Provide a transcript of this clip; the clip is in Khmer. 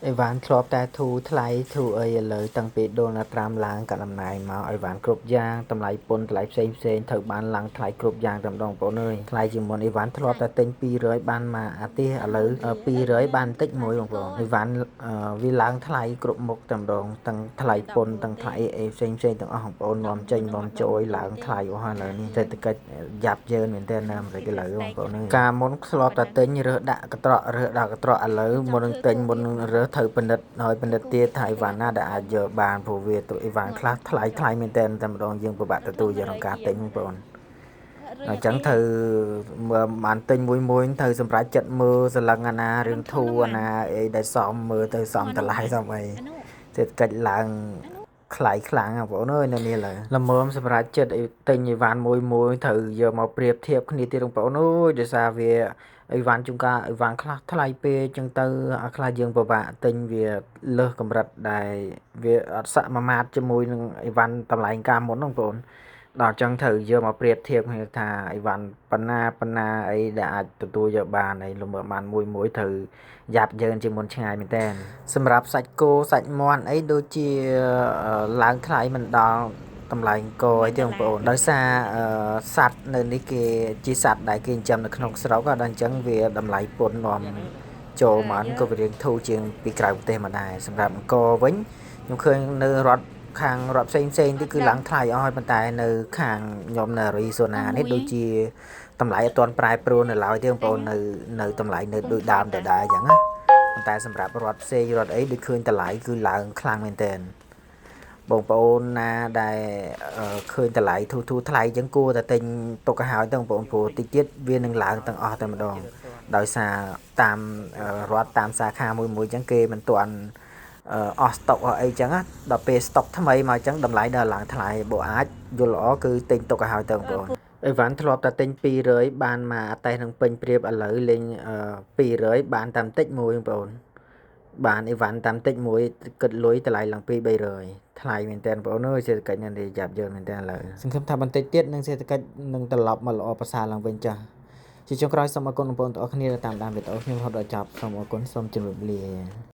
អីវ៉ាន់ធ្លាប់តែធូរថ្លៃធូរអីឥឡូវតាំងពីដូណាល់ត្រាំឡើងកាន់តំណែងមកអីវ៉ាន់គ្រប់យ៉ាងតម្លៃពន្ធតម្លៃផ្សេងផ្សេងត្រូវបានឡើងថ្លៃគ្រប់យ៉ាងតែម្ដងបងប្អូនអើយថ្លៃជាងមុនអីវ៉ាន់ធ្លាប់តែទិញ200បានមួយអាទិឥឡូវ200បានតិចមួយបងប្អូនអីវ៉ាន់វាឡើងថ្លៃគ្រប់មុខតែម្ដងទាំងថ្លៃពន្ធទាំងថ្លៃអីផ្សេងផ្សេងទាំងអស់បងប្អូននាំចេញនាំចូលឡើងថ្លៃអស់ហើយឥឡូវនេះសេដ្ឋកិច្ចយ៉ាប់យ៉ឺនមែនទែននៅអាមេរិកឥឡូវបងប្អូនអើយកាលមុនធ្លាប់តែទិញរើសដាក់កត្រករើសដាក់កត្រកឥឡូវមុននឹងទិញមុននឹងរើសត្រូវពិនិត្យហើយពិនិត្យទៀតថាអីវ៉ាន់ណាដែលអាចយកបានព្រោះវាទៅអីវ៉ាន់ខ្លះថ្លៃថ្លៃមែនទែនតែម្ដងយើងពិបាកទទួលយកក្នុងការទិញបងប្អូនអញ្ចឹងត្រូវមើលបានទិញមួយមួយត្រូវសម្រេចចិត្តមើលសន្លឹងអាណារឿងធូរអាណាអីដែលសមមើលទៅសមតម្លៃសមអីសេដ្ឋកិច្ចឡើងខ្លាយខ្លាំងបងប្អូនអើយនៅនេះឡើយល្មមសម្រាប់ចិត្តទិញអីវ៉ាន់មួយមួយត្រូវយកមកប្រៀបធៀបគ្នាទៀតបងប្អូនអើយដោយសារវាអីវ៉ាន់ជួនកាលអីវ៉ាន់ខ្លះថ្លៃពេកចឹងទៅអាខ្លះយើងពិបាកទិញវាលើសកម្រិតដែលវាអត់សមាមាត្រជាមួយនឹងអីវ៉ាន់តម្លៃកាលមុនហ្នឹងបងប្អូនដល់ចឹងត្រូវយកមកប្រៀបធៀបគ្នាថាអីវ៉ាន់ប៉ុណ្ណាប៉ុណ្ណាអីដែលអាចទទួលយកបានអីលំបានមួយមួយត្រូវយ៉ាប់យ៉ឺនជាងមុនឆ្ងាយមែនតើសម្រាប់សាច់គោសាច់មាន់អីដូចជាឡើងថ្លៃមិនដល់តម្លៃអង្គអីទេបងប្អូនដោយសារសត្វនៅនេះគេជាសត្វដែលគេចិញ្ចឹមនៅក្នុងស្រុកដល់អញ្ចឹងវាតម្លៃពន្ធនាំចូលមកក៏វារៀងធូរជាងពីក្រៅប្រទេសមកដែរសម្រាប់អង្គវិញខ្ញុំឃើញនៅរដ្ឋខាងរដ្ឋផ្សេងផ្សេងទីគឺឡើងថ្លៃអស់ហើយប៉ុន្តែនៅខាងខ្ញុំនៅអារីសូណានេះដូចជាតម្លៃអត់ទាន់ប្រែប្រួលនៅឡើយទេបងប្អូននៅតម្លៃនៅដូចដើមដដែលអញ្ចឹងណាប៉ុន្តែសម្រាប់រដ្ឋផ្សេងរដ្ឋអីដូចឃើញតម្លៃគឺឡើងខ្លាំងមែនទែនបងប្អូនណាដែលឃើញតម្លៃធូរថ្លៃអញ្ចឹងគួរតែទិញទុកឲ្យហើយទៅបងប្អូនព្រោះតិចទៀតវានឹងឡើងទាំងអស់តែម្ដងដោយសារតាមរដ្ឋតាមសាខាមួយមួយអញ្ចឹងគេមិនទាន់អស់ស្តុកអស់អីចឹងណាដល់ពេលស្តុកថ្មីមកអញ្ចឹងតម្លៃដល់ឡើងថ្លៃបើអាចយល់ល្អគឺទិញទុកឲ្យហើយទៅបងប្អូនអីវ៉ាន់ធ្លាប់តែទិញ200បានមកអាតេសនឹងពេញព្រៀបឥឡូវលេង200បានតាមតិចមួយបងប្អូនបានអីវ៉ាន់តាមតិចមួយគិតលុយតម្លៃឡើង2 300ថ្លៃមែនតើបងប្អូនអើយសេដ្ឋកិច្ចនេះយ៉ាប់យ៉ឺនមែនតើឥឡូវសង្ឃឹមថាបន្តិចទៀតនឹងសេដ្ឋកិច្ចនឹងត្រឡប់មកល្អប្រសើរឡើងវិញចាស់ជាចុងក្រោយសូមអរគុណបងប្អូនទាំងអស់គ្នាដែលតាមដានវីដេអូខ្ញុំរហូតដល់ចប់សូមអរគុណសូមជម្រាបលា។